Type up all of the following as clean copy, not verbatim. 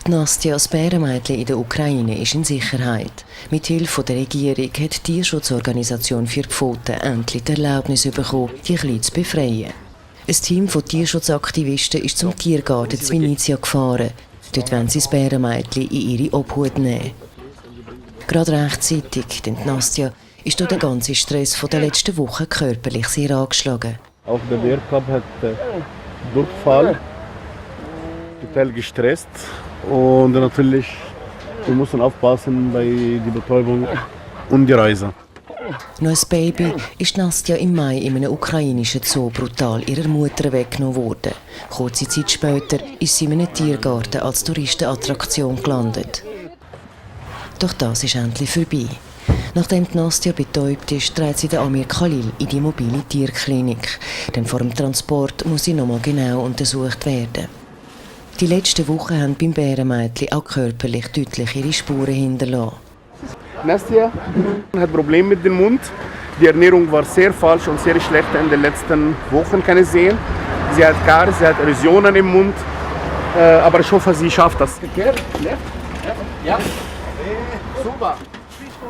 Nastja, das Bärenmädchen in der Ukraine, ist in Sicherheit. Mit Hilfe der Regierung hat die Tierschutzorganisation Vier Pfoten endlich die Erlaubnis bekommen, die Kleine zu befreien. Ein Team von Tierschutzaktivisten ist zum Tiergarten zu Vinnytsia gefahren. Dort wollen sie das Bärenmädchen in ihre Obhut nehmen. Gerade rechtzeitig, denn Nastja ist durch den ganzen Stress der letzten Wochen körperlich sehr angeschlagen. Auch der Wehrkampf hat Durchfall, total gestresst und natürlich wir müssen aufpassen bei der Betäubung und die Reise. Noch ein Baby ist Nastja im Mai in einem ukrainischen Zoo brutal ihrer Mutter weggenommen worden. Kurze Zeit später ist sie in einem Tiergarten als Touristenattraktion gelandet. Doch das ist endlich vorbei. Nachdem Nastja betäubt ist, dreht sie den Amir Khalil in die mobile Tierklinik. Denn vor dem Transport muss sie nochmal genau untersucht werden. Die letzten Wochen haben beim Bärenmädchen auch körperlich deutlich ihre Spuren hinterlassen. Nastja hat Probleme mit dem Mund. Die Ernährung war sehr falsch und sehr schlecht in den letzten Wochen, kann ich sehen. Sie hat Karies, sie hat Erosionen im Mund. Aber ich hoffe, sie schafft das. Ja. Super.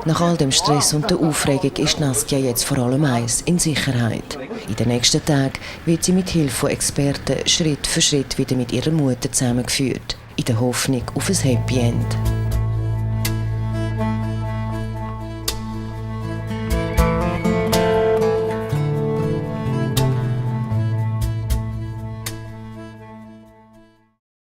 Nach all dem Stress und der Aufregung ist Nastja jetzt vor allem eins: in Sicherheit. In den nächsten Tagen wird sie mit Hilfe von Experten Schritt für Schritt wieder mit ihrer Mutter zusammengeführt, in der Hoffnung auf ein Happy End.